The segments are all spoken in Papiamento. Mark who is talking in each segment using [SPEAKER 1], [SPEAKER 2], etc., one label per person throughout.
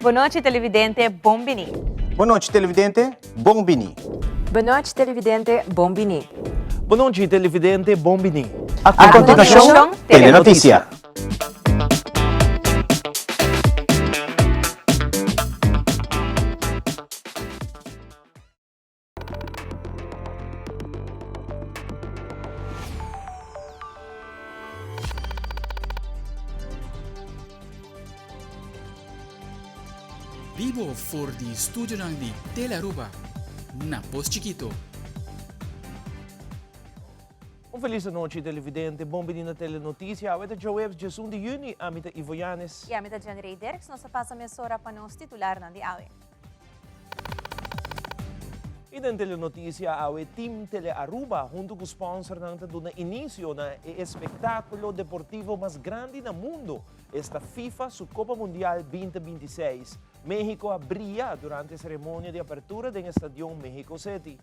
[SPEAKER 1] Bon nochi televidente, bon bini.
[SPEAKER 2] Bon nochi televidente, bon bini.
[SPEAKER 3] Bon nochi televidente, bon bini.
[SPEAKER 4] Bon nochi televidente, bon bini.
[SPEAKER 2] A continuacion, Telenoticia.
[SPEAKER 5] Bibo for di studionan di Telearuba na Pos Chikito.
[SPEAKER 4] Un felis anochi televidente, bon bini na Telenoticia. Awe ta djaweps djesun di juni, ami ta Ivo Yanes.
[SPEAKER 1] I ami ta Jenny Dirks, nos ta pasa mesora pa nos titularnan di awe.
[SPEAKER 4] Y den Telenoticia awe Team Telearuba hunto cu sponsornan ta duna inicio na e espectaculo deportivo mas grandi na mundo, esta FIFA su Copa Mundial binti binti seis. Mexico a bria durante e ceremonia di apertura den e stadion Mexico City.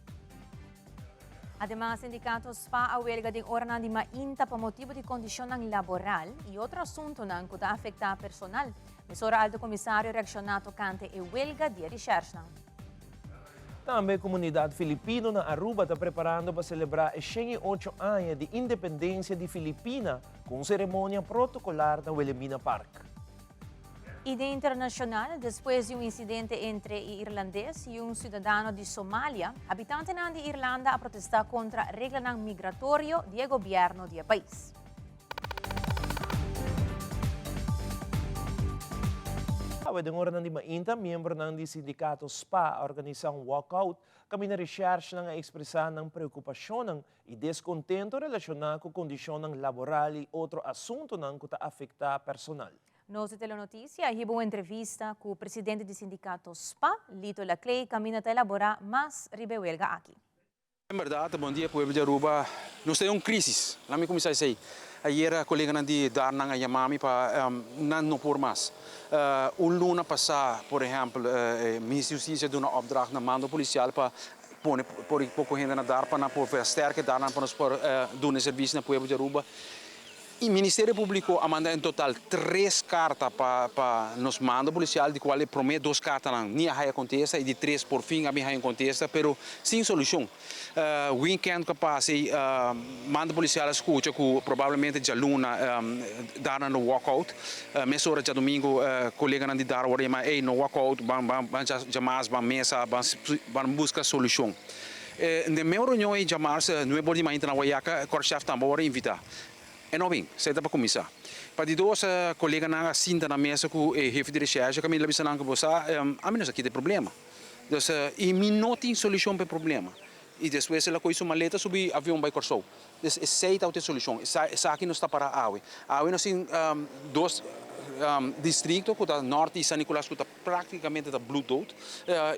[SPEAKER 1] Ademas sindicato spa a welga den oranan di mainta pa motibo di condicionnan laboral y otro asuntonan cu ta afecta personal. Mesora Alto Comisario reacciona tocante e welga di e recherchenan.
[SPEAKER 4] Tambe comunidad Filipino na Aruba ta preparando pa celebra e 108 aña di independencia di Filipina cu un ceremonia protocolar na Wilhelmina Park.
[SPEAKER 1] Y den internacional, despues di un incidente entre e Irlandes y un ciudadano di Somalia, habitantenan di Irlanda a protesta contra reglanan migratorio di e gobierno di e pais.
[SPEAKER 4] Awe den oranan di mainta, miembronan di sindikato spa a organisá un walkout kaminda reshèrshinan a ekspresá nan preokupashonnan i deskontento relashoná ku kondishonnan laboral i otro asuntunan ku ta afektá personal.
[SPEAKER 1] Nos di Telenoticia a hiba un entrevista ku presidente di sindikato spa, Lito Laclay, kaminda ta elaborá mas riba e welga aki.
[SPEAKER 6] En berdad, bon dia pueblo di Aruba. Nos ta den un crisis. Laat mi cuminsa esey. Ayer coleganan di Darnan a yama mi pa nan no por mas. Un luna pasa, por ehempel, Minister di Husticia a duna opdracht na mando policial pa pone poco hende na Dar pa nan por versterke Darnan pa nos por duna e servicio na pueblo di Aruba. E Ministerio Publico a manda en total tres carta pa pa nos mando policial di cual e prome dos cartanan ni a haya contesta y di tres por fin a bin haya un contesta pero sin solucion. Weekend cu a pasa ey mando policial a scucha cu probablemente djaluna dar nan lo walk out. Mesora djadomingo coleganan di dar a worde yama ey no walk out ban ban ban djamas ban mesa ban ban busca solucion. Den meu reunion ey djamars nuebe or di mainta na Wayaca Korchef tambe a worde invita. E no bin, esei ta pa kuminsá. Pa di dos, koleganan a sinta na mesa ku e hefe di reshèrshe kaminda el a bisa nan ku bo sa, ami no sa kita e problema. Dus, i mi no tin solushon pa e problema. I despues el a kohe su maleta subi avion bai Kòrsou. Dus esei tabata e solushon. Esaki nos ta pará awe. Awe nos tin dos distrikto ku ta Nòrt i San Nikolas ku ta Práktikamente ta bloeddood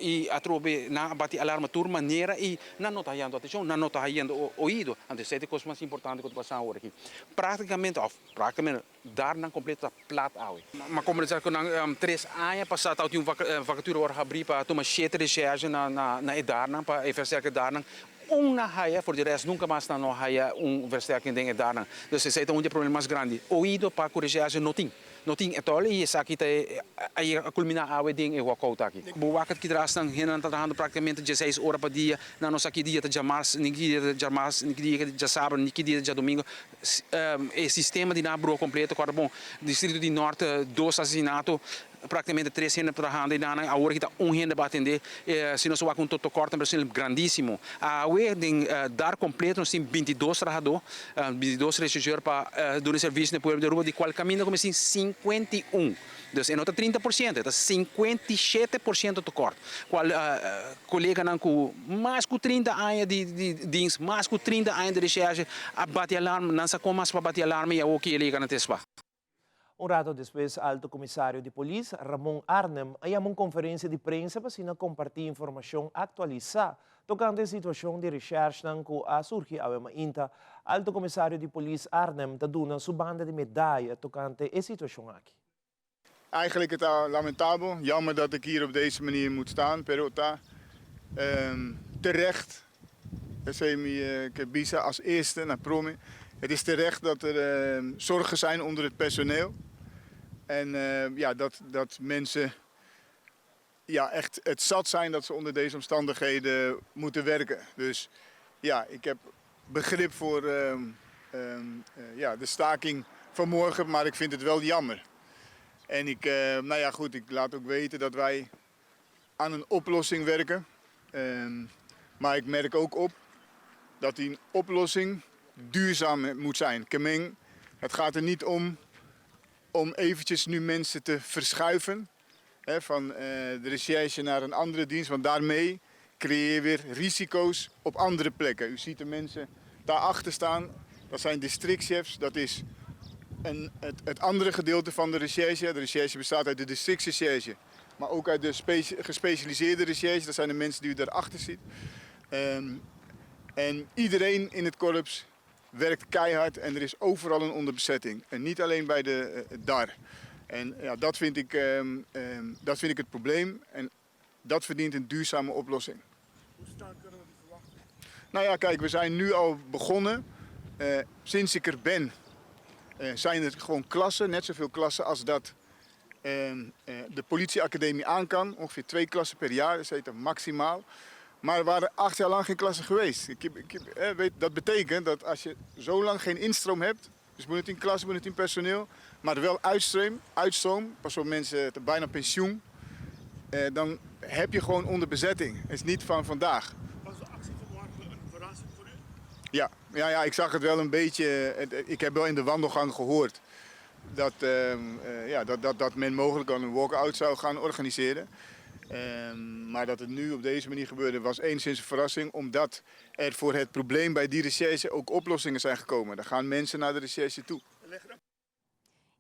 [SPEAKER 6] i atrobe nan a bati alarma tur manera i nan no ta hayando atenshon, nan no ta hayando oido. Anto esei ta e kos mas importante ku ta pasa awor aki. Práktikamente òf práktikamente dar nan kompleto ta plat awe. M'a kombersa ku nan tres aña pasá tabatin un vakatura wòrdu habrí pa tuma shete reshèrshe na e darnan pa e versterka e darnan. Un nan haya, for di rèst nunka mas nan no haya un versterking den e darnan. Dus esei ta un di e problema mas grandi. Oido pa ku reshèrshe no tin. No tin etòl i esaki ta e a yega a kulminá awe den e walkout aki. Bo wak ki tras nan hendenan ta trahando praktikamente dieseis ora pa dia, nan no sa ki dia ta djamars, ni ki dia ta djarmars, ni ki dia ta djasabra, ni ki dia ta djadomingo. E sistema di nan a brua kompleto. Kòrda bon, distrito di Nòrt dos asesinato, praktikamente tres hende trahando einan, awor aki ta un hende pa atendé. Si nos wak un tokòrt nan personel grandísimo. Awe den dar kompleto nos tin bintidos trahadó. Bintidos rechercheur pa duna servicio na e pueblo di Aruba di cual caminda cu mester tin 51. Dus e no ta 30%, e ta 57% tekort. Cual coleganan cu mas cu 30 aña di dienst, mas cu 30 aña di recherche a bati alarma, nan sa con mas pa bati alarma y awor ki el a yega na tespa.
[SPEAKER 4] Un rato despues Alto Comisario di Polis, Ramon Arnhem, a yama un conferencia di prensa pa asina comparti informacion actualisa tocante e situacion di recherchenan cu a surgi awe mainta. Alto Comisario di Polis Arnhem ta duna su banda di medaya tocante e situacion aki.
[SPEAKER 7] Eigenlijk het ta lamentabel, jammer dat ik hier op deze manier moet staan, pero ta terecht, esei mi ke bisa as eerste na prome, het is terecht dat er zorgen zijn onder het personeel en ja dat dat mensen. ja, echt het zat zijn dat ze onder deze omstandigheden moeten werken. Dus ja, ik heb begrip voor ehm, ehm, eh, ja, de staking van morgen, maar ik vind het wel jammer. En ik, eh, nou ja, goed, ik laat ook weten dat wij aan een oplossing werken. Ehm, maar ik merk ook op dat die oplossing duurzaam moet zijn. Kemeng, het gaat er niet om om eventjes nu mensen te verschuiven hè, van eh, de recherche naar een andere dienst. Want daarmee creëer je weer risico's op andere plekken. U ziet de mensen daarachter staan. Dat zijn districtchefs. Dat is een, het, het andere gedeelte van de recherche. De recherche bestaat uit de districtsrecherche. Maar ook uit de gespecialiseerde recherche. Dat zijn de mensen die u daarachter ziet. Ehm, en iedereen in het korps werkt keihard en er is overal een onderbezetting. En niet alleen bij de eh, DAR. En ja, dat vind ik, ehm, ehm, dat vind ik het probleem. En dat verdient een duurzame oplossing. Hoe snel kunnen we die verwachten? Nou ja, kijk, we zijn nu al begonnen. Eh, sinds ik er ben, eh, zijn er gewoon klassen, net zoveel klassen als dat ehm, eh, de politieacademie aan kan. Ongeveer twee klassen per jaar, dat heet dat maximaal. Maar er waren acht jaar lang geen klassen geweest. Ik, ik, weet, dat betekent dat als je zo lang geen instroom hebt, dus moet het in klassen, moet het in personeel, maar wel uitstroom, uitstroom pas op mensen bijna pensioen, eh, dan heb je gewoon onderbezetting. Het is niet van vandaag.
[SPEAKER 8] Was de actie vanmorgen een verrassing voor u?
[SPEAKER 7] Ja, ja, ja, ik zag het wel een beetje. Ik heb wel in de wandelgang gehoord dat, ehm, eh, ja, dat, dat, dat men mogelijk al een walk-out zou gaan organiseren. Ehm, maar dat het nu op deze manier gebeurde was enigszins een verrassing, omdat er voor het probleem bij die recherche ook oplossingen zijn gekomen. Daar gaan mensen naar de recherche toe.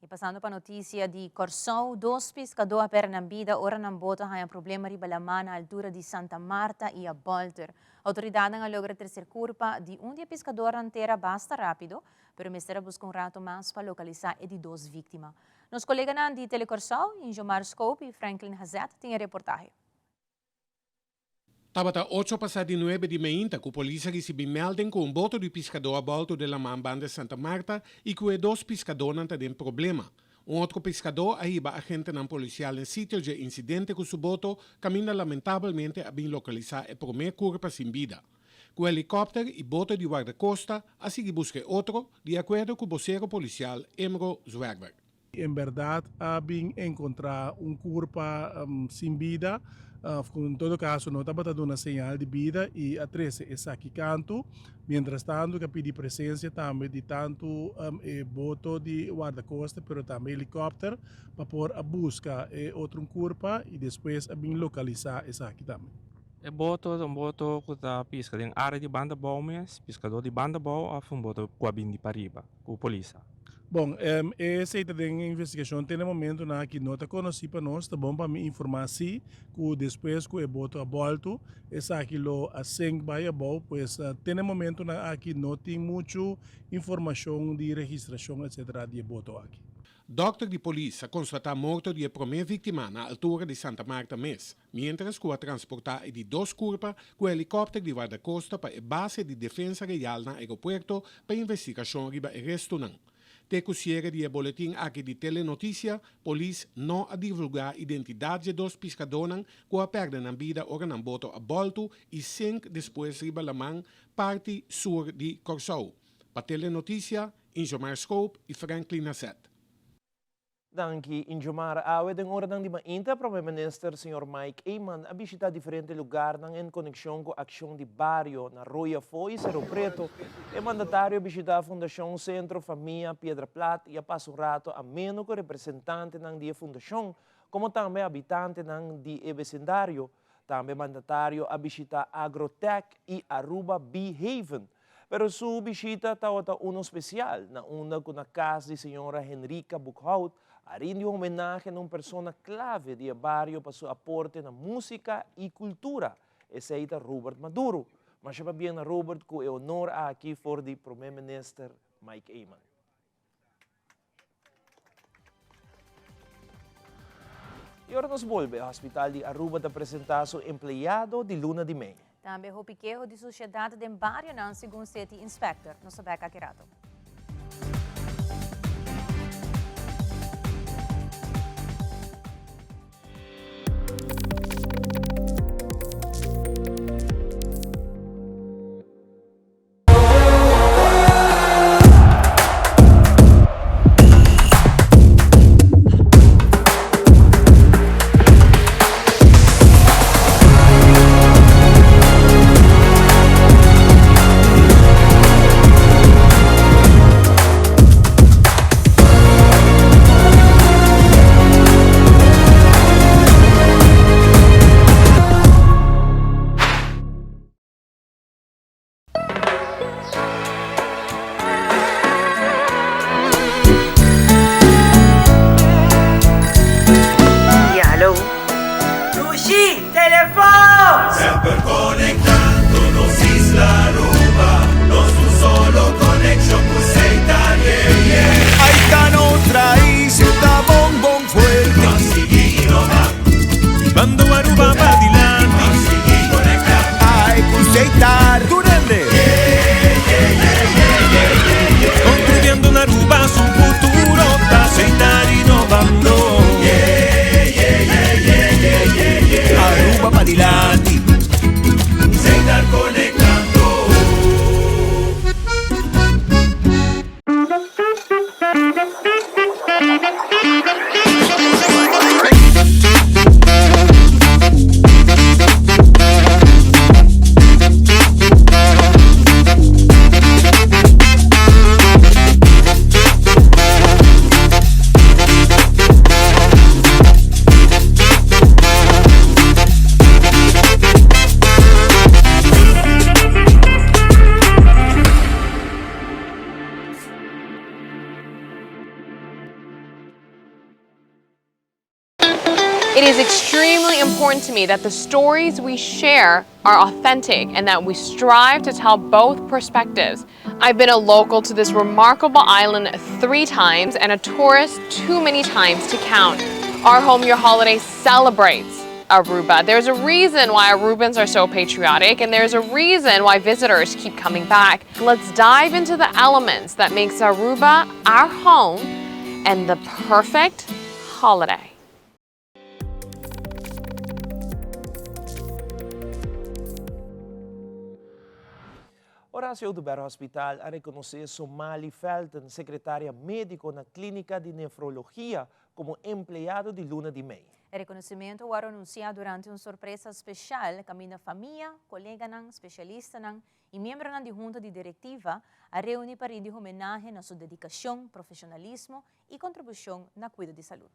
[SPEAKER 1] I pasando pa notisia di Kòrsou, dos piskadó a pèrdè nan bida ora nan boto a haña problema riba laman na altura di Santa Marta i a bòlter. Outoridatnan a logra terser kurpa di un di e piskadornan tera basta rápido, pero mester a buska un rato mas pa lokalisá e di dos víktima. Nos koleganan di Telekòrsou, Injomar Scoop i Franklin Hazet tin e reportahe.
[SPEAKER 9] Tabata ocho pasá di nuebe di meinta ku polis a risibí melding ku un boto di piskadó a bòltu den laman banda Santa Marta i ku e dos piskadónan ta den problema. Un otro piskadó a hiba agentenan polisial n'e sitio dje insidente ku su boto kaminda lamentabelmente a bin lokalisá e promé kurpa sin bida. Ku helikòpter i boto di wardakosta a sigui buska e otro, di akuerdo ku bosero polisial Emro Zwerver.
[SPEAKER 10] En berdad a bin encontra un curpa sin bida, of cu en todo caso no tabata duna señal di bida y a trece esaki canto. Mientras tanto cu a pidi presencia tambe di tanto e boto di guardacosta pero tambe helicopter pa por a busca e otro curpa y despues a bin localisa esaki tambe.
[SPEAKER 11] E boto ta un boto cu ta pisca den area di Banda Bou mes, piscador di Banda Bou of un boto cu a bin di pariba cu polis a?
[SPEAKER 10] Bon, esei ta den investigashon te na e momentunan aki no ta konosí pa nos. Ta bon pa mi informá sí ku despues ku e boto a bòltu esaki lo a sink bai abou. Pues te na e momentunan aki no tin muchu informashon di registrashon etcetera di e boto aki.
[SPEAKER 9] Dòkter di polis a konstatá morto di e promé víktima na altura di Santa Marta mes. Miéntras ku a transportá e di dos kurpa ku helikòpter di Wardakosta pa e base di Defensa Real na aeropuerto pa investigashon riba e restunan. Te ku siere di e boletin aki di Telenotisia, polis no a divulgá identidat dje dos piskadónan ku a pèrdè nan bida ora nan boto a bòltu i sink despues riba laman parti sur di Kòrsou. Pa Telenotisia, Injomar Schoop i Franklin Nasset.
[SPEAKER 4] Danki, Injomar. Awe den oranan di mainta Prome Minister señor Mike Eman a bishita diferente lugarnan en konekshon ku akshon di bario na Rooi Afó i Sero Preto. E mandatario a bishita Fundashon Sentro Famia Piedra Plat i a pasa un rato ameno ku representantenan di e fundashon komo tambe habitantenan di e besindario. Tambe mandatario a bishita Agrotech i Aruba Bee Haven. Pero su bishita tabata uno spesial, na unda ku na kas di señora Henrika Boekhout a rindi un homenahe na un persona klave di e bario pa su aporte na músika i kultura, esei ta Robert Maduro. Masha pabien na Robert ku e honor aki for di Prome Minister Mike Eman. Y ora nos bolbe, Hospital di Aruba ta presenta su empleado di luna di mei.
[SPEAKER 1] Tambe hopi keho di suciedad den barionan, segun City Inspector. Nos ta bek aki rato.
[SPEAKER 12] Semper conectando nos isla Aruba, nos un solo conexion cu Setar, yeah, yeah.
[SPEAKER 13] Ay ta nos raiz, e ta bon bon fuerte.
[SPEAKER 12] Ban sigui innova.
[SPEAKER 13] Bando Aruba pa dilanti.
[SPEAKER 12] Ban sigui conecta.
[SPEAKER 13] Ay cu Setar. Tur hende.
[SPEAKER 12] Yeah, yeah, yeah, yeah, yeah, yeah, yeah.
[SPEAKER 13] Construyendo un Aruba su futuro ta Setar innovando.
[SPEAKER 12] Yeah, yeah, yeah, yeah, yeah, yeah, yeah.
[SPEAKER 13] Aruba pa dilanti.
[SPEAKER 12] Setar conectando.
[SPEAKER 14] It is extremely important to me that the stories we share are authentic and that we strive to tell both perspectives. I've been a local to this remarkable island three times and a tourist too many times to count. Our Home Your Holiday celebrates Aruba. There's a reason why Arubans are so patriotic and there's a reason why visitors keep coming back. Let's dive into the elements that makes Aruba our home and the perfect holiday.
[SPEAKER 4] Horacio Oduber Hospital a reconoce Somali Felton, secretaria medico na clinica di nefrologia, como empleado di luna di mei.
[SPEAKER 1] E reconocimento a wordo anuncia durante un sorpresa special caminda famia, coleganan, specialistanan y miembronan di hunta di directiva a reuni pa rindi homenahe na su dedicacion, profesionalismo y contribucion na cuido di salud.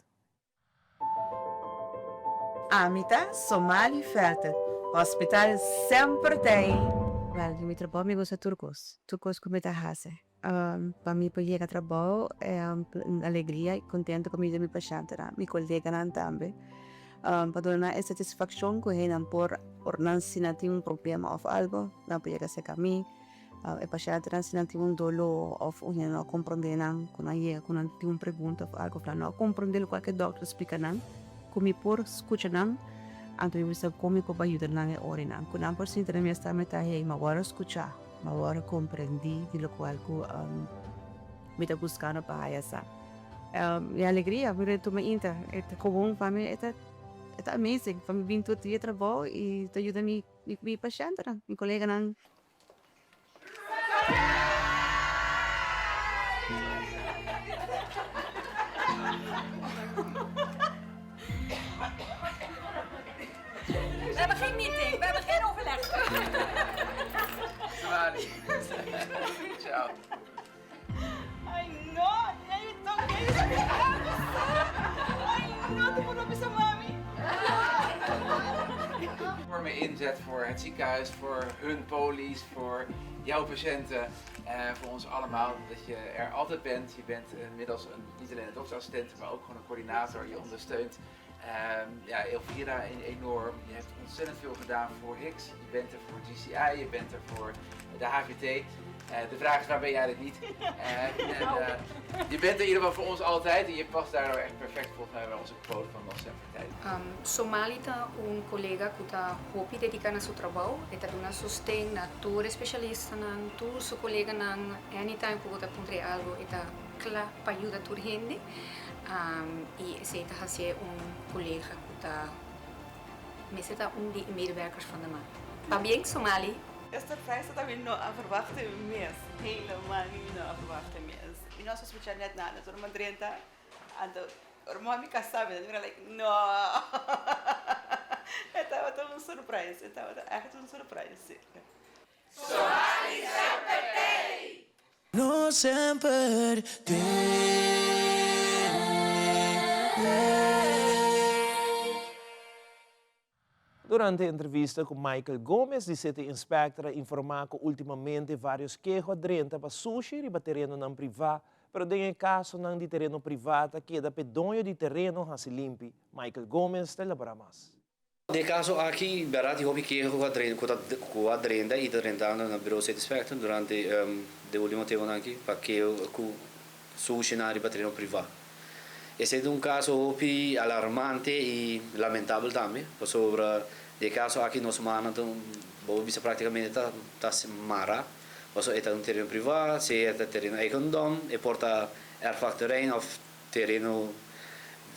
[SPEAKER 15] Ami ta Somali Felten, Hospital semper t'ei. Wel, di mi trabou mi gusta tur kos, tur kos ku mi ta hasi. Pa mi por yega trabou un alegria i kontento pa mi di mi pashantenan, mi koleganan tambe. Pa duna nan e satisfakshon ku hei nan por ora nan si nan tin un problema òf algu nan por yega serka mi. E pashantenan si nan tin un doló òf un hende no a komprondé nan ku nan yega ku nan tin un pregunta òf algu òf nan no a komprondé lokual ku e dòkter splika nan ku mi por skucha nan anto mi bisa kon mi por bai yuda nan e orinan ku nan por sinti nan mes tambe ta hey mi a wòrdu skuchá mi a wòrdu komprendí di lokual ku mi ta buskando pa haya sa. Mi alegria mi ta tuma inta e ta komun pa mi e ta e ta amazing pa mi bin tur dia trabou i ta yuda mi mi pashentenan mi koleganan.
[SPEAKER 16] We hebben geen meeting, we hebben geen overleg.
[SPEAKER 17] Somali. Ciao.
[SPEAKER 16] Ay no, nee, toch deze Ay no, tu por bisa mami.
[SPEAKER 17] Enorme inzet voor het ziekenhuis, voor hun polies, voor jouw patiënten, eh, voor ons allemaal. Dat je er altijd bent. Je bent inmiddels een, niet alleen een dokterassistent, maar ook gewoon een coördinator. Je ondersteunt ja, Elvira enorm. Je hebt ontzettend veel gedaan voor Hicks. Je bent er voor GCI, je bent er voor de HVT. Eh, de vraag is, waar ben jij dit niet? Eh, en, eh, je bent er in ieder geval voor ons altijd en je past daardoor echt perfect volgens mij bij onze quote van Nos Semper Tijd.
[SPEAKER 18] Somali ta un colega cu ta hopi dedica na su trabou. E ta duna sosten na tur e specialistanan, tur su coleganan. Anytime cu bo ta puntra e algo e ta cla pa yuda tur hende. Y esey ta hacié un colega cu ta mester ta un di e medewerkers van de maand. Pabien Somali!
[SPEAKER 19] E surprise ta mi no a verwachta mes, helemaal mi no a verwachta mes. Mi no a sospecha net nada, ora mi a drenta, anto ora mi wak mi casa mi a like no, e tabata un surprise, e tabata echt un surprise, si.
[SPEAKER 12] Somali semper tei! Nos semper tei.
[SPEAKER 4] Durante e entrevista ku Michael Gomez di City Inspector a informá ku ultimamente vários keho a drenta pa sushi riba terenonan privá, pero den e kasonan di tereno privá ta keda p'e doño di tereno hasi limpi. Michael Gomez ta elaborá mas.
[SPEAKER 20] Den e kaso aki, bèrdat tin hopi keho ku a drenta ku ta ku a drenta i ta drentando na Bureau State Inspector durante de ultimo temponan aki pa keho ku sushinan riba tereno privá. Esei ta un kaso hopi alarmante i lamentabel tambe pasobra den e kaso aki nos mannan ta bo por bisa praktikamente ta ta mará pasobra e ta un tereno privá, sea e ta tereno eigendom, e por ta erfpachterrein òf tereno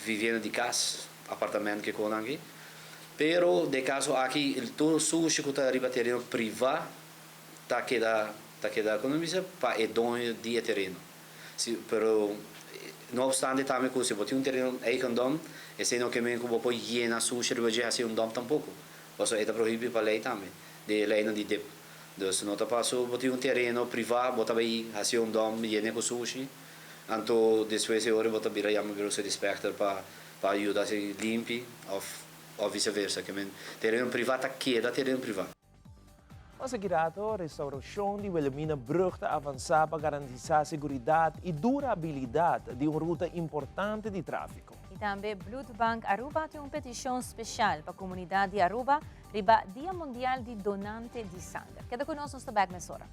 [SPEAKER 20] vivienda di cas, apartamento ke konan aki. Pero den caso aki tur sushi cu ta riba tereno priva ta keda ta keda como bisa pa e doño di e tereno. Si pero no obstante tambe cu si bo tin un tereno eigendom esey no ke men cu bo por yena sushi riba dje haci un dump tampoco pasobra e ta prohibi pa ley tambe den e leynan di dip. Dus no ta paso bo tin un tereno priva bo ta bay haci un dump yene cu sushi. Anto despues e ora bo ta bira yama Bureau City Inspector pa pa yuda haci limpi of of vice versa. Ke men tereno priva ta keda tereno priva.
[SPEAKER 4] Mas aki rato, restauracion di Wilhelmina Brug ta avansa pa garantisa seguridad y durabilidad di un ruta importante di trafico.
[SPEAKER 1] Y tambe Bloedbank Aruba tin un peticion special pa comunidad di Aruba riba Dia Mundial di Donante di Sanger. Keda cu nos, nos ta bek mesora.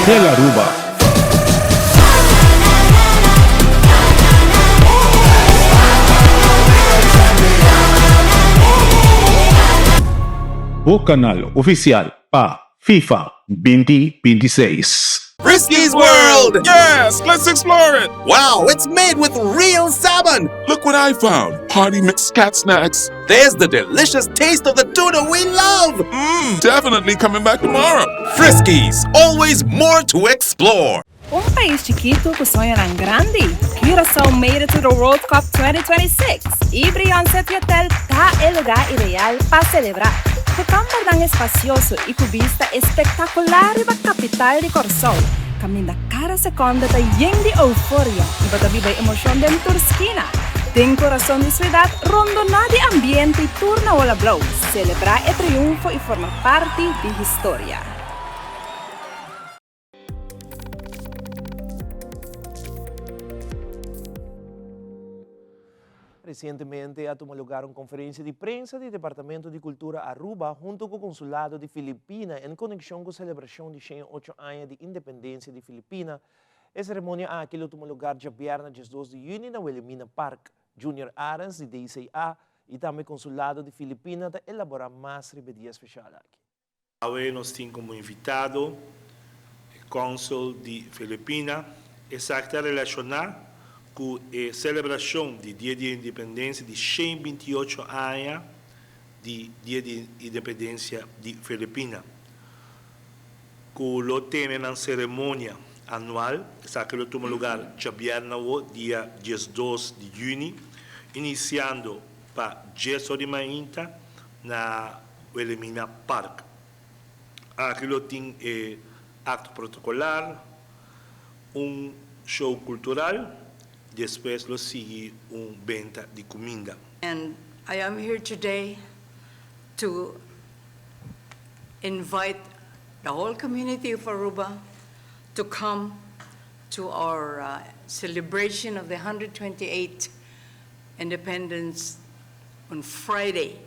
[SPEAKER 21] Tele Aruba. Bo canal oficial pa FIFA 2026.
[SPEAKER 22] Friskies World! Yes, let's explore it! Wow, it's made with real salmon! Look what I found! Party mix cat snacks. There's the delicious taste of the tuna we love! Mmm, definitely coming back tomorrow. Friskies, always more to explore!
[SPEAKER 23] Un pais chikito cu soñonan grandi, Curaçao made it to the World Cup 2026 y Brion City Hotel ta e lugar ideal pa celebra. Cu kambernan espacioso y cu bista espectacular riba capital di Corsou, caminda cada seconde ta yen di euforia y bo ta biba e emocion den tur skina. Den corazon di ciudad, rondona di ambiente y tur na ola blou, celebra e triunfo y forma parti di historia.
[SPEAKER 4] Recientemente a tuma lugar un conferencia di prensa di Departamento di Cultura Aruba hunto cu Consulado di Filipina en conexion cu celebracion di 108 aña di independencia di Filipina. E ceremonia aki lo tuma lugar djabièrnè 12 di juni na Wilhelmina Park. Junior Arends di DCA y tambe Consulado di Filipina ta elabora mas riba e dia special aki.
[SPEAKER 24] Awe nos tin komo invitado e Kònsel di Filipina. Esaki ta relashoná ku e selebrashon di Dia di Independensia di shen binti i ocho aña di Dia di Independensia di Filipina, ku lo tene nan seremonia anual. Esaki lo tuma lugar djabièrnè awo, dia diesdos di yüni, inisiando pa dies or di mainta na Wilhelmina Park. Aki lo tin e acto protocolar, un show cultural, despues lo sigui un benta di cuminda.
[SPEAKER 25] And I am here today to invite the whole community of Aruba to come to our celebration of the 128th Independence on Friday.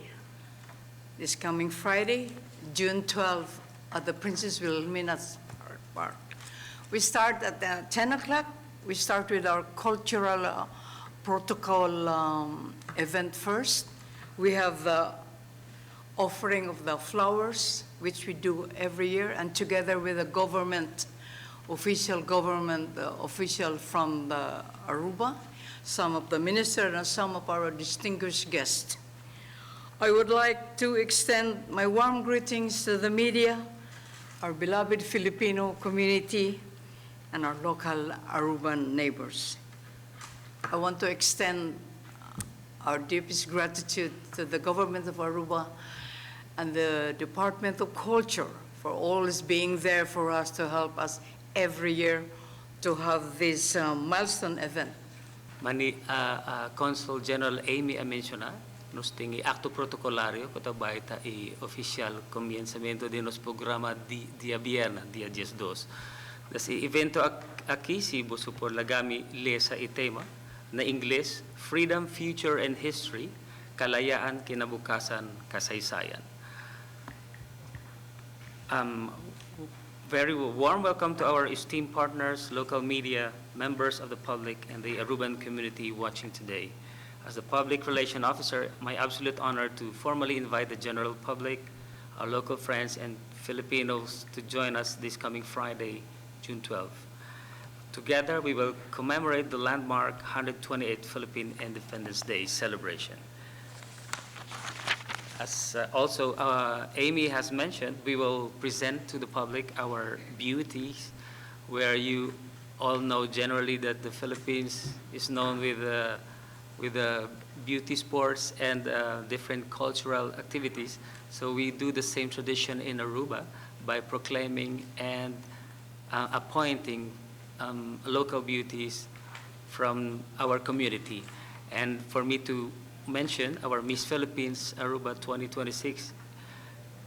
[SPEAKER 25] This coming Friday, June 12, at the Princess Wilhelmina Park. We start at uh, 10 o'clock. We start with our cultural uh, protocol um, event first. We have the offering of the flowers, which we do every year, and together with the government, official government uh, official from the Aruba, some of the minister and some of our distinguished guests. I would like to extend my warm greetings to the media, our beloved Filipino community, and our local Aruban neighbors. I want to extend our deepest gratitude to the government of Aruba and the Department of Culture for always being there for us to help us every year to have this uh, milestone event.
[SPEAKER 2] Mani uh, uh, Consul General Amy a menciona, nos tin e acto protocolario cu ta bay ta e oficial comiensamento di nos programa di diabierna, dia 12. Dus e evento aki, si boso por laga mi lesa e tema, na Ingles, Freedom, Future and History, Kalayaan, Kinabukasan, Kasaysayan. Um, very warm welcome to our esteemed partners, local media, members of the public, and the Aruban community watching today. As the Public Relation Officer, my absolute honor to formally invite the general public, our local friends, and Filipinos to join us this coming Friday, June 12. Together, we will commemorate the landmark 128th Philippine Independence Day celebration. As uh, also uh, Amy has mentioned, we will present to the public our beauties, where you all know generally that the Philippines is known with, uh, with uh, beauty sports and uh, different cultural activities. So we do the same tradition in Aruba by proclaiming and uh, appointing um, local beauties from our community. And for me to mention our Miss Philippines Aruba 2026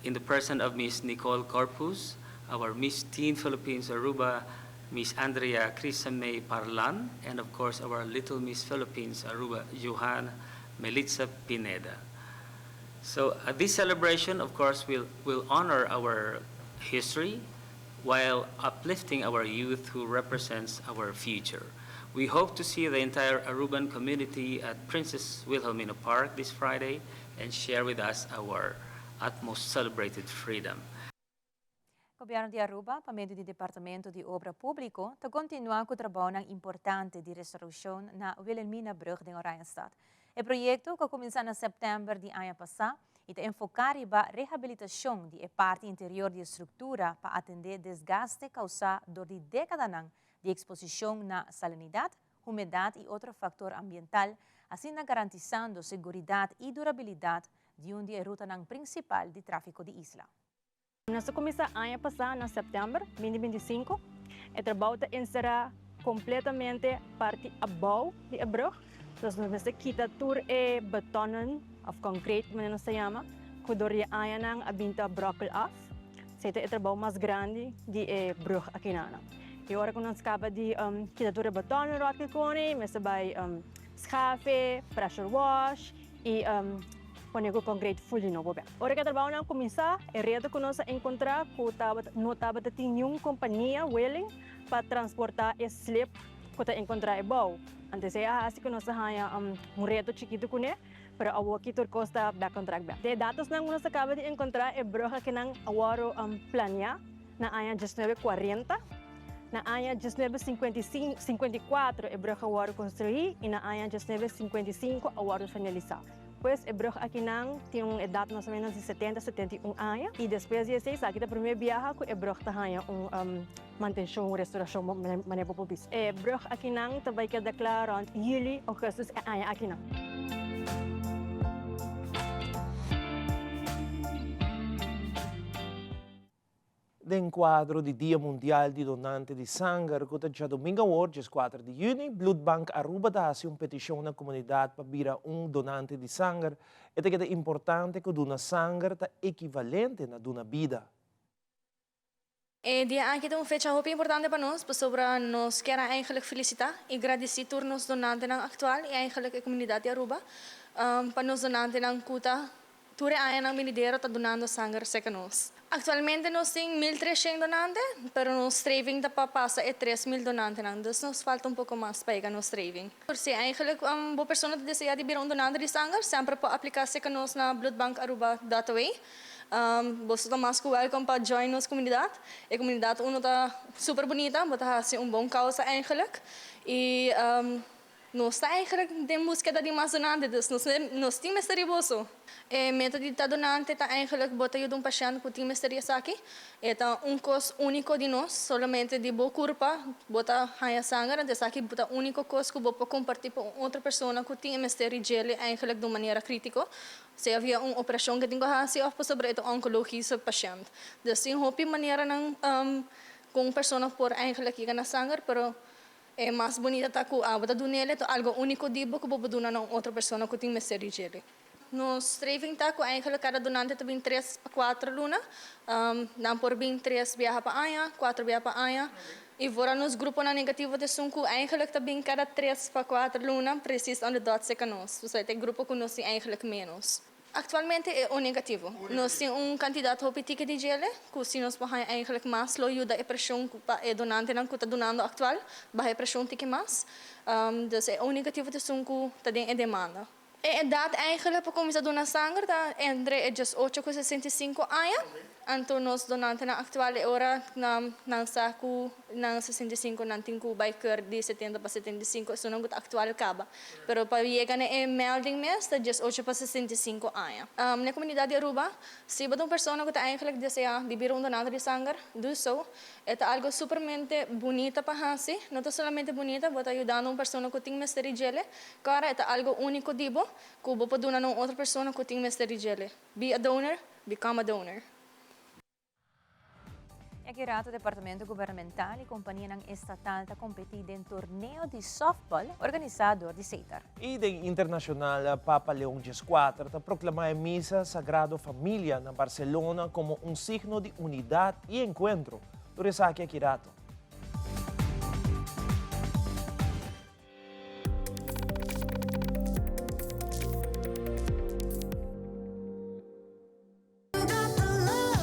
[SPEAKER 2] in the person of Miss Nicole Corpus, our Miss Teen Philippines Aruba, Miss Andrea May Parlan, and of course our Little Miss Philippines Aruba, Johan Melitza Pineda. So uh, this celebration, of course, will, will honor our history while uplifting our youth who represents our future. We hope to see the entire Aruban community at Princess Wilhelmina Park this Friday and share with us our utmost celebrated freedom.
[SPEAKER 1] Gobierno di Aruba, pa medio di Departamento di Obra Publico, ta continua cu trabounan importante di restauracion na Wilhelmina Brug den Oranjestad. E proyecto, cu a cuminsa na september di aña pasa, y ta enfoca riba rehabilitacion di e parti interior di e structura pa atende desgaste causa door di decadanan di exposicion na salinidad, humedad y otro factor ambiental, asina garantisando seguridad y durabilidad di un di e rutanan principal di trafico di isla.
[SPEAKER 3] Nos a kuminsá aña pasá na sèptèmber 2025. E trabou ta enserá kompletamente parti abou di e brùg. Dus nos mester kita tur e betonnen òf konkreet manera nos ta yama ku dor di e añanan a bin ta bròkel af. Esei ta e trabou mas grandi di e brùg akinana. I ora ku nos kaba di kita tur e betonnen ròt ku koni mester bai schafe, pressure wash i pone ku konkreet ful di nobo bek. Ora ku e trabounan a kuminsá, e reto ku nos a enkontrá ku tabata no tabata tin niun kompania willing pa transportá e slip ku ta enkontrá e bou. Antes ei a hasi ku nos a haña un reto chikitu kuné, pero awoki tur kos ta back on track bek. De e datosnan ku nos a kaba di enkontrá, e brug akinan a wòrdu planiá na aña diesnuebe kuarenta. Na aña diesnuebe sinkuenta i sinkuenta i kuatro e brug a wòrdu konstruí i na aña diesnuebe sinkuenta i sinku a wòrdu finalisá. Pues e brug akinan tin un edat mas o ménos di setenta, setenta i un aña i despues di esei esaki ta promé biaha ku e brug ta haña un mantenshon, un restorashon manera bo por bisa. E brug akinan ta bai keda kla rònt yüli, ougùstùs e aña akinan.
[SPEAKER 4] Den kuadro di Dia Mundial di Donante di Sanger ku ta djadumingu awor, dieskuater di yüni, Bloedbank Aruba ta hasi un petishon na komunidat pa bira un donante di sanger. E ta keda importante ku duna sanger ta ekivalente na duna bida.
[SPEAKER 5] E dia aki ta un fecha hopi importante pa nos pasobra nos kier a eigenlijk felicita y gradici tur nos donantenan actual y eigenlijk e comunidad di Aruba pa nos donantenan cu ta. Tur e añanan binidero ta dunando sanger serka nos. Aktualmente nos tin 1300 donante, pero nos streving ta pa pasa e 3000 donantenan, dus nos falta un poko mas pa yega nos streving. Por si eigenlijk bo persona ta desea di bira un donante di sanger, semper por aplika serka nos na bloedbankaruba dot aw. Boso ta mas ku welkom pa join nos komunidat. E komunidat uno ta super bunita, bo ta hasi un bon kausa eigenlijk. I Nos ta eigenlijk den buskeda di mas donante, dus nos nos tin mester di boso. E meta di ta donante ta eigenlijk bo ta yuda un pashènt ku tin mester di esaki. E ta un kos úniko di nos, solamente di bo kurpa bo ta haña sanger, anto esaki ta úniko kos ku bo por kompartí pa un otro persona ku tin e mester di djele eigenlijk di un manera krítiko, sea via un operashon ku e tin ku hasi òf pasobra e ta un onkologische pashènt. Dus tin hopi maneranan ku un persona por eigenlijk yega na sanger, pero E mas bunita ta ku abo ta dun'el, e ta algo úniko di bo ku bo por duna na un otro persona ku tin mester di djele. Nos streving ta ku eigenlijk kada donante ta bin tres pa kuater luna. Nan por bin tres biaha pa aña, kuater biaha pa aña. I vora nos gruponan negativo ta esun ku eigenlijk ta bin kada tres pa kuater luna, presis on the dot seka nos. Pasobra ta e grupo ku nos tin eigenlijk ménos. Actualmente e O negativo. Nos tin un cantidad hopi tiki di djele cu si nos por haña eigenlijk mas lo yuda e presion pa e donantenan cu ta dunando actual baha e presion tiki mas. Dus e O negativo ta esun cu ta den e demanda. E edad eigenlijk pa cuminsa duna sanger ta entre e diesocho cu 65 aña. Anto nos donantenan actual e ora nan sa cu nan 65 nan tin cu bay keur di 70 pa 75 esunnan cu ta actual caba. Pero pa yega na e melding mes ta 18 pa 65 aña. Na e comunidad di Aruba si bo ta un persona cu ta eigenlijk desea di bira un donante di sanger, do so. E ta algo supermente bunita pa haci. No ta solamente bunita, bo ta yudando un persona cu tin mester di djele. Cora e ta algo unico di bo cu bo por duna na un otro persona cu tin mester di djele. Be a donor, become a donor.
[SPEAKER 1] Y aki rato departamento gubernamental y companianan estatal ta competi den torneo di softball organisa door di Setar.
[SPEAKER 4] Y den internacional Papa Leon Xvi ta proclama e Misa Sagrado Familia na Barcelona como un signo di unidad y encuentro. Tur esaki aki rato.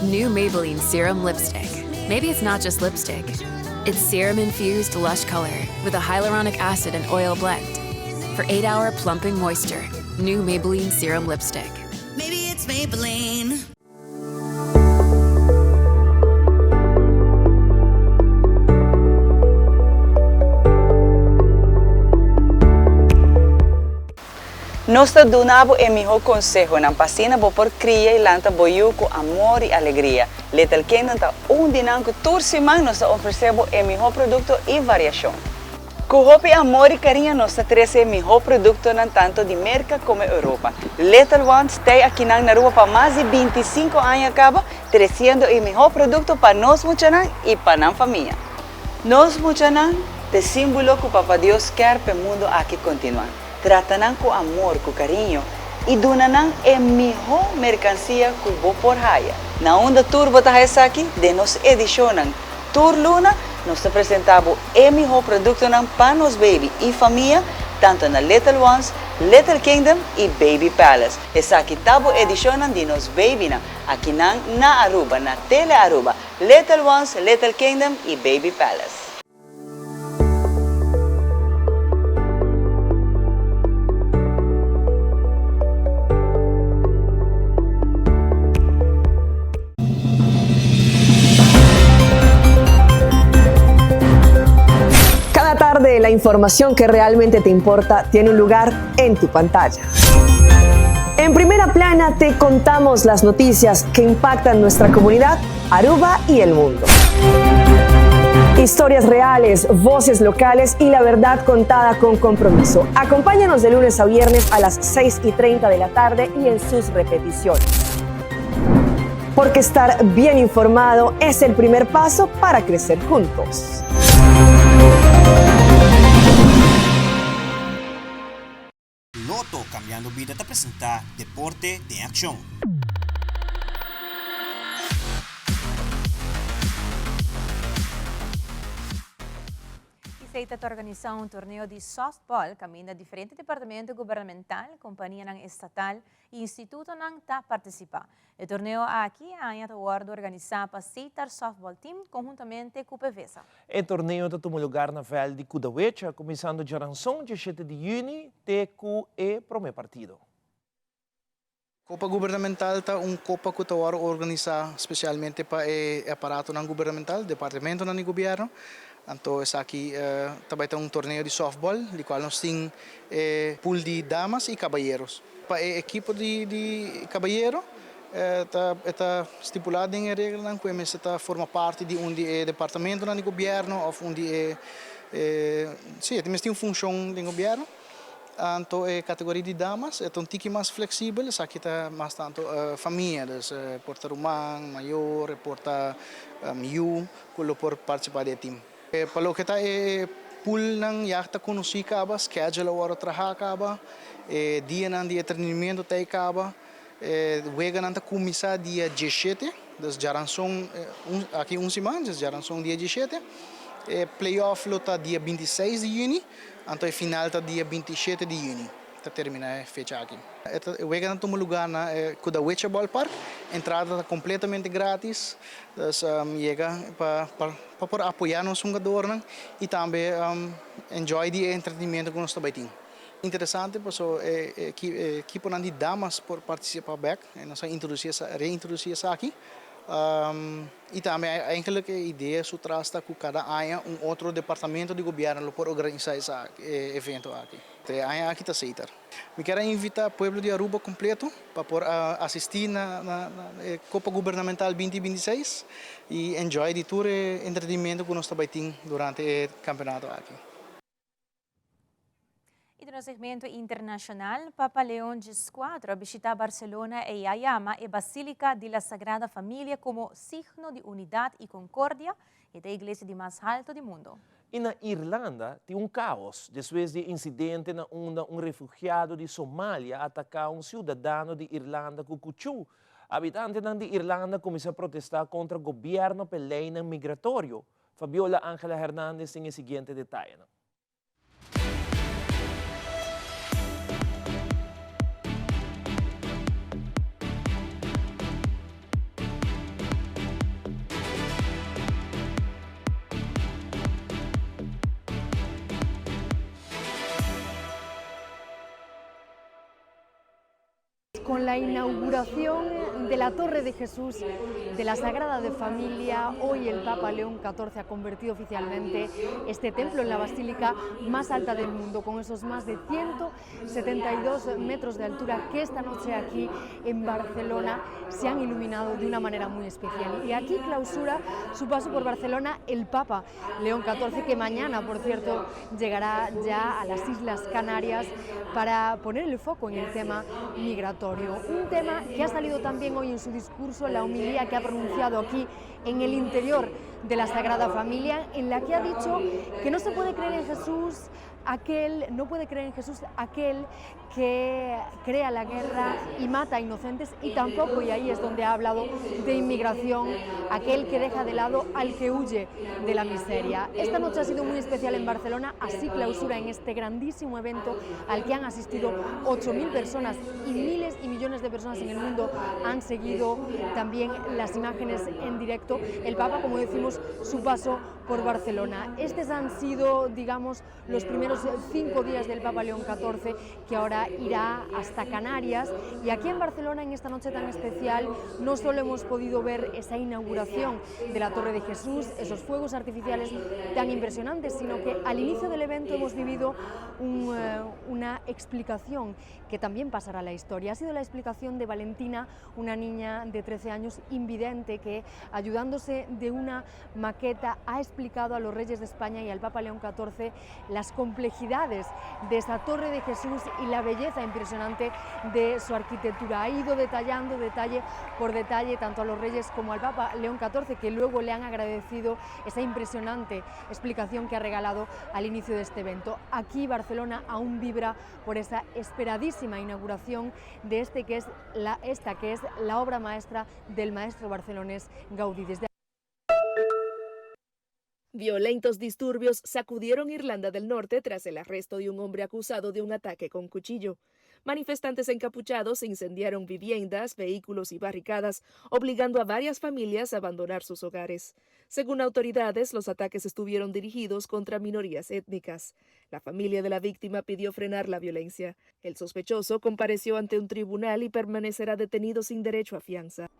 [SPEAKER 6] New Maybelline Serum Lipstick. Maybe it's not just lipstick. It's serum-infused lush color with a hyaluronic acid and oil blend. For 8-hour plumping moisture, new Maybelline Serum Lipstick.
[SPEAKER 7] Maybe it's Maybelline.
[SPEAKER 8] Nos ta duna bo e mihó konsehonan pa asina bo por kria i lanta bo yu ku amor i alegria. Little Kingdom ta un di nan ku tur siman nos ta ofresé bo e mihó produkto i variashon. Ku hopi amor i kariño nos ta trese e mihó produktonan tanto di Merka komo Europa. Little Ones tei akinan na Aruba pa mas di 25 aña kaba, tresiendo e mihó produkto pa nos muchanan i pa nan famia. Nos muchanan t'e símbolo ku Papa Dios kier p'e mundu aki kontinuá. Trata nan ku amor, ku kariño i duna nan e mihó merkansia ku bo por haya. Na unda tur bo ta haya esaki? Den nos edishonnan. Tur luna nos ta presentá bo e mihó produktonan pa nos baby i famia tanto na Little Ones, Little Kingdom i Baby Palace. Esaki ta bo edishonnan di nos babynan akinan na Aruba na Tele Aruba, Little Ones, Little Kingdom i Baby Palace.
[SPEAKER 10] Cada tarde la información que realmente te importa tiene un lugar en tu pantalla. En primera plana te contamos las noticias que impactan nuestra comunidad, Aruba y el mundo. Historias reales, voces locales y la verdad contada con compromiso. Acompáñanos de lunes a viernes a las 6:30 de la tarde y en sus repeticiones. Porque estar bien informado es el primer paso para crecer juntos.
[SPEAKER 11] Lotto Cambiando Bida ta presenta Deporte den Accion.
[SPEAKER 1] Y Seita ta organisá un torneo di softball kaminda diferente departamento gubernamental, kompanianan estatal i institutonan ta partisipá. E torneo aki aña ta wòrdu organisá pa Seitar Softball Team konhuntamente ku PEVESA.
[SPEAKER 4] E torneo ta tuma lugar na vèlt di Kudawecha kuminsando djaranson diesshete di yüni te ku e promé partido.
[SPEAKER 9] Kopa Gubernamental ta un kopa ku ta wòrdu organisá spesialmente pa e aparatonan gubernamental, departementonan di gobièrnu. Anto esaki ta bai ta un torneo di sòftbòl di kual nos tin e pool di damas i kabayeros. Pa e ekipo di di kabayero ta e ta stipulá den e reglanan ku e mester ta forma parti di un di e departamentonan di gobièrnu òf un di e sí e mester tin un funshon den gobièrnu. Anto e kategoria di damas e ta un tiki mas fleksibel, esaki ta mas tantu famia, dus por ta ruman mayor, e por ta yu ku lo por partisipá di e tim. Pa loke ta e poolnan ya ta konosí kaba, schedule a wòrdu trahá kaba, e dianan di e trenimiento ta ei kaba, e weganan ta kuminsá dia diesshete, dus djaranson aki un siman, dus djaranson dia diesshete, e playoff lo ta dia bintiseis di yüni, anto e final ta dia bintishete di yüni. Ta termina e fecha aki. E weganan tuma luga na e Kudawecha Ballpark. Entrada ta completamente gratis. Dus yega pa pa por apoya nos hungadornan y tambe enjoy di e entretenimiento cu nos ta bay tin. Interesante paso e ekiponan di damas por participa bek. Nos a introduci reintroduci esaki. Y tambe eigenlijk e idea su tras ta cu cada aña un otro departamento di gobierno lo por organisa e evento aki. E aña aki ta Setar. Mi kier a invita pueblo di Aruba completo pa por asisti na e Copa Gubernamental binti 26 y enjoy di tur e entretenimento cu nos ta bay tin durante e campeonato aki.
[SPEAKER 1] Y den nos segmento internacional, Papa Leon XIV a bishita Barcelona y a yama e Basilica di la Sagrada Familia como signo di unidad y concordia y ta e iglesia di mas halto di mundo.
[SPEAKER 4] Y na Irlanda tin un caos despues di e incidente na unda un refugiado di Somalia a ataca un ciudadano di Irlanda cu cuchu. Habitantenan di Irlanda cuminsa protesta contra gobierno p'e leynan migratorio. Fabiola Angela Hernandez tin e siguiente detayenan.
[SPEAKER 13] Con la inauguración de la Torre de Jesús de la Sagrada de Familia, hoy el Papa León XIV ha convertido oficialmente este templo en la basílica más alta del mundo, con esos más de 172 metros de altura que esta noche aquí en Barcelona se han iluminado de una manera muy especial. Y aquí clausura su paso por Barcelona el Papa León XIV, que mañana, por cierto, llegará ya a las Islas Canarias para poner el foco en el tema migratorio. Un tema que ha salido también hoy en su discurso, la homilía que ha pronunciado aquí en el interior de la Sagrada Familia, en la que ha dicho que no se puede creer en Jesús aquel, no puede creer en Jesús aquel que crea la guerra y mata a inocentes y tampoco, y ahí es donde ha hablado de inmigración, aquel que deja de lado al que huye de la miseria. Esta noche ha sido muy especial en Barcelona, así clausura en este grandísimo evento al que han asistido 8.000 personas y miles y millones de personas en el mundo han seguido también las imágenes en directo. El Papa, como decimos, su paso por Barcelona. Estos han sido, digamos, los primeros cinco días del Papa León XIV, que ahora irá hasta Canarias. Y aquí en Barcelona, en esta noche tan especial, no solo hemos podido ver esa inauguración de la Torre de Jesús, esos fuegos artificiales tan impresionantes, sino que al inicio del evento hemos vivido eh, una explicación que también pasará a la historia. Ha sido la explicación de Valentina, una niña de 13 años invidente que, ayudándose de una maqueta, ha explicado a los reyes de España y al Papa León XIV las complejidades de esa Torre de Jesús y la belleza impresionante de su arquitectura. Ha ido detallando detalle por detalle tanto a los reyes como al Papa León XIV, que luego le han agradecido esa impresionante explicación que ha regalado al inicio de este evento. Aquí Barcelona aún vibra por esa esperadísima inauguración de este que es la, esta que es la obra maestra del maestro barcelonés Gaudí. Desde
[SPEAKER 14] Violentos disturbios sacudieron Irlanda del Norte tras el arresto de un hombre acusado de un ataque con cuchillo. Manifestantes encapuchados incendiaron viviendas, vehículos y barricadas, obligando a varias familias a abandonar sus hogares. Según autoridades, los ataques estuvieron dirigidos contra minorías étnicas. La familia de la víctima pidió frenar la violencia. El sospechoso compareció ante un tribunal y permanecerá detenido sin derecho a fianza.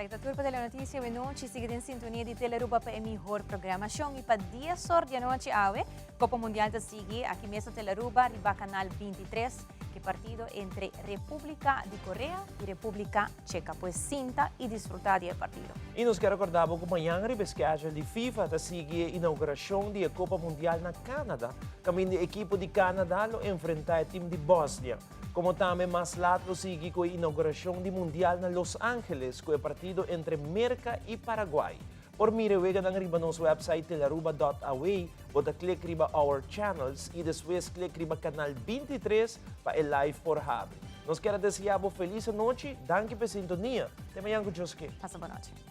[SPEAKER 1] Exacto, tur pa Telenoticia awe nochi. Sigui den sintonia di Telearuba pa e mihor programacion. Y pa 10 or di anochi awe, Copa Mundial ta sigui aki mes na Telearuba riba Canal 23, cu e partido entre Republica di Korea y Republica Checa. Pues sinta y disfruta di e partido.
[SPEAKER 4] Y nos kier recorda bo cu mañan riba e schedule di FIFA ta sigui e inauguracion di e Copa Mundial na Canada, caminda e ekipo di Canada lo enfrenta e team di Bosnia. Como tambe mas laat lo sigui cu e inauguracion di Mundial na Los Angeles cu e partido entre Merca y Paraguay. Por mira e weganan riba nos website telaruba dot aw, bo ta click riba Our Channels y despues click riba canal 23 pa e live por habri. Nos kier a desea bo feliz anochi, danki pa e sintonia. Te mañan cu Dios ke.
[SPEAKER 1] Pasa bon nochi.